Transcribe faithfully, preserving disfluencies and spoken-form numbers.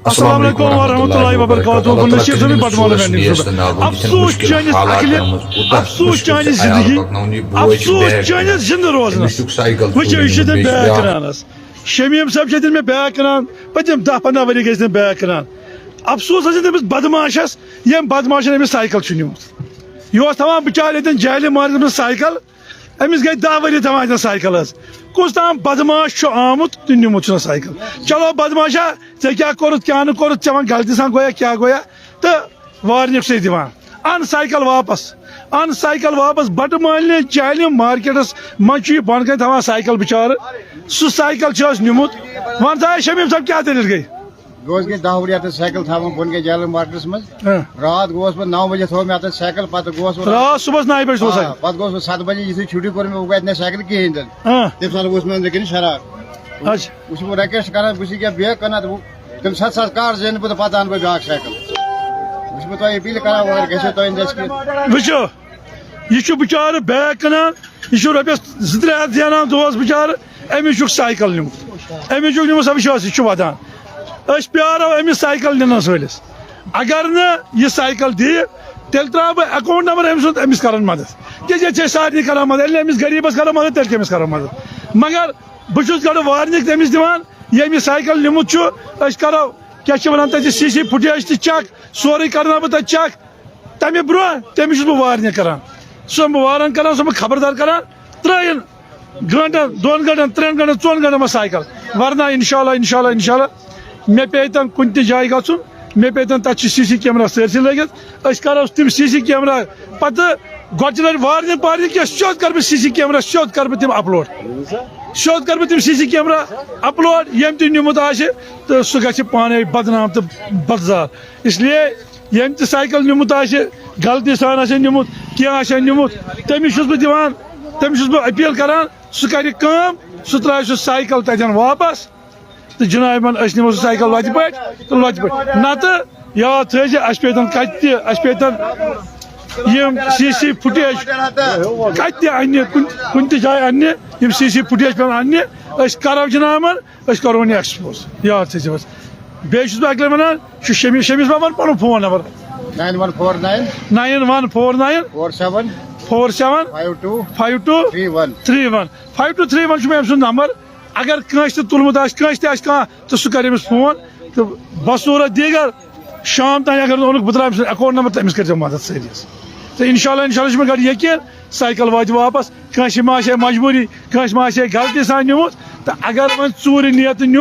السلام علیکم ورحمۃ اللہ وبرکاتہ۔ بہٕ نصیر صٲبٕنۍ بٹہٕ مالہٕ مینڈن صٲبہٕ۔ افسوس چٲنِس عقلہِ، افسوس چٲنِس زندگی، افسوس چٲنِس زندٕ روزنس۔ وٕچھِو، یہِ چھُ تٔمۍ بیگ کٕنان حظ۔ شمیٖم صٲب چھِ تٔمۍ مےٚ بیگ کٕنان، پٔتِم دَہ پنٛداہ ؤری گٔے تٔمۍ بیگ کٕنان۔ افسوس حظ چھِ تٔمِس بدماشس، ییٚمۍ بدماشن أمِس سایکل چھُ نیوٗمُت۔ یہِ اوس تھاوان بِچارٕ ییٚتٮ۪ن جہلہِ مارکیٹس منٛز سایکل، أمِس گٔے دَہ ؤری تھاوان ییٚتٮ۪ن سایکل حظ۔ کُس تام بدماش چھُ آمُت تہٕ نیوٗمُت چھُنہ سایکل۔ چلو بدماشا، ژےٚ کیٛاہ کوٚرُتھ کیٛاہ نہٕ کوٚرُتھ، ژےٚ وۄنۍ غلطی سان گویا کیٛاہ گویا، تہٕ وارنِنٛگ چھُسے دِوان۔ اَن سایکل واپس، اَن سایکل واپس۔ بٹہٕ مالنہِ جہلہِ مارکیٹس منٛز چھُ یہِ بۄنہٕ کَنہِ تھاوان سایکل بِچارٕ، سُہ سایکل چھُ اَسہِ نیوٗمُت۔ وَن سا ہے شمیٖم صٲب، کیٛاہ دٔلیٖل گٔے؟ بہٕ اوسُس گٔے دَہ ؤری اَتٮ۪تھ سایکل تھاوان بۄن گٔے جیلَن مارکیٹَس منٛز۔ ہاں۔ راتھ گوس بہٕ نَو بجے تھوٚو مےٚ اَتٮ۪تھ سایکل، پَتہٕ گوس بہٕ راتھ صُبحَس نَیہِ بجہِ تھوٚو آ، سایکل۔ پَتہٕ گوس بہٕ سَتھ بجے، یُتھُے چھُٹی کوٚر مےٚ، بہٕ گوٚو اَتہِ نہٕ سایکل کِہیٖنۍ تہِ نہٕ۔ ہاں۔ تَمہِ ساتہٕ وُچھ مےٚ أنٛدرٕ کِنۍ شرار۔ اچھا۔ وۄنۍ چھُس بہٕ ریکویسٹ کران، بہٕ چھُس یہِ کیٛاہ بیگ کٕنان تہٕ بہٕ، تَمہِ ساتہٕ ساتہٕ کر زینہٕ بہٕ تہٕ پَتہٕ اَنہٕ بہٕ بیٛاکھ سایکل۔ وۄنۍ چھُس بہٕ تۄہہِ اپیٖل کران، وۄنۍ گژھِ تۄہہِ أنٛدرۍ کِنۍ۔ وٕچھِو، یہِ چھُ بِچارٕ بیگ کٕنان، یہِ چھُ رۄپیَس زٕ ترٛےٚ ہَتھ زینان دۄہَس بِچارٕ، أمِس چھُکھ سایکل نیوٗمُت، أمِس چھُکھ نیوٗمُت، سا وٕچھِو حظ، یہِ چھُ وَدان۔ أسۍ پیارو أمِس سایکل نِنَس وٲلِس۔ اگر نہٕ یہِ سایکل دِیہِ، تیٚلہِ ترٛاوٕ بہٕ اکاؤنٹ نمبر أمۍ سُنٛد، أمِس کرن مدد۔ کیٛازِ ییٚتہِ چھِ أسۍ سارنٕے کران مدد، ییٚلہِ أمِس غریٖبَس کرو مدد، تیٚلہِ کٔمِس کرو مدد؟ مگر بہٕ چھُس گۄڈٕ وارنِنٛگ تٔمِس دِوان، ییٚمۍ یہِ سایکل نیوٗمُت چھُ، أسۍ کرو، کیٛاہ چھِ وَنان تَتہِ، سی سی فُٹیج تہِ چیک، سورُے کرناو بہٕ تَتہِ چیک۔ تَمہِ برٛونٛہہ تٔمِس چھُس بہٕ وارنِنٛگ کران، سُہ چھُس بہٕ وارن کران، سُہ چھُس بہٕ خبردار کران، ترٛٲیِن گٲنٛٹن، دۄن گٲنٛٹن، ترٛٮ۪ن گٲنٛٹن، ژۄن گٲنٛٹن منٛز سایکل، ورنہ انشاءاللہ، انشاءاللہ، انشاءاللہ، مےٚ پیٚیہِ تن کُنہِ تہِ جایہِ گژھُن، مےٚ پیٚیہِ تن، تتہِ چھِ سی سی کیمرہ سٲرسٕے لٲگِتھ، أسۍ کرو تِم سی سی کیمرہ پتہٕ گۄڈٕ لٹہِ وارنِنٛگ پارنِنٛگ کینٛہہ، سیوٚد کرٕ بہٕ سی سی کیمرہ، سیوٚد کرٕ بہٕ تِم اپلوڈ، سیوٚد کرٕ بہٕ تِم سی سی کیمرہ اپلوڈ، ییٚمۍ تہِ نیوٗمُت آسہِ تہٕ سُہ گژھِ پانے بدنام تہٕ بدزار۔ اس لیے ییٚمۍ تہِ سایکل نیوٗمُت آسہِ، غلطی سان آسہِ نیوٗمُت، کینٛہہ آسہِ نیوٗمُت، تٔمِس چھُس بہٕ دِوان، تٔمِس چھُس بہٕ اپیٖل کران، سُہ کرِ کٲم، سُہ ترٛاوِ سُہ سایکل تتٮ۪ن واپس۔ تہٕ جناب من، أسۍ نِمو سُہ سایکل لۄتہِ پٲٹھۍ تہٕ لۄتہِ پٲٹھۍ۔ نتہٕ یاد تھٲیزِ، اَسہِ پیٚتن کتہِ تہِ، اَسہِ پیٚتن یِم سی سی فُٹیج کتہِ تہِ اننہِ، کُنہِ، کُنہِ تہِ جایہِ اننہِ، یِم سی سی فُٹیج پیٚن اننہِ۔ أسۍ کرو جناب من، أسۍ کرون یہِ ایکسپوز۔ یاد تھٲیزِ بس۔ بیٚیہِ چھُس بہٕ اکہِ لٹہِ ونان، چھُ شمیٖر، شمیٖر صٲب ون پنُن phone number. Nine one four nine nine one four nine four seven four seven five two five two three one۔ Three one. Five two three one چھُ مےٚ أمۍ سُنٛد نمبر۔ اگر کٲنٛسہِ تہِ تُلمُت آسہِ، کٲنٛسہِ تہِ آسہِ کانٛہہ، تہٕ سُہ کرِ أمِس فون۔ تہٕ بصوٗرت دیٖگر شام تام اگر اوٚنُکھ، بہٕ ترٛاوٕ أمِس اکاؤنٹ نمبر تہٕ أمِس کٔرۍزیو مدد سٲری حظ۔ تہٕ انشاءاللہ، انشاءاللہ چھُ مےٚ گۄڈٕ یقیٖن، سایکل واتہِ واپس۔ کٲنٛسہِ ما آسہِ ہے مجبوٗری، کٲنٛسہِ ما آسہِ ہے غلطی سان نیوٗمُت، تہٕ اگر وۄنۍ ژوٗرِ نیتہٕ نیوٗ،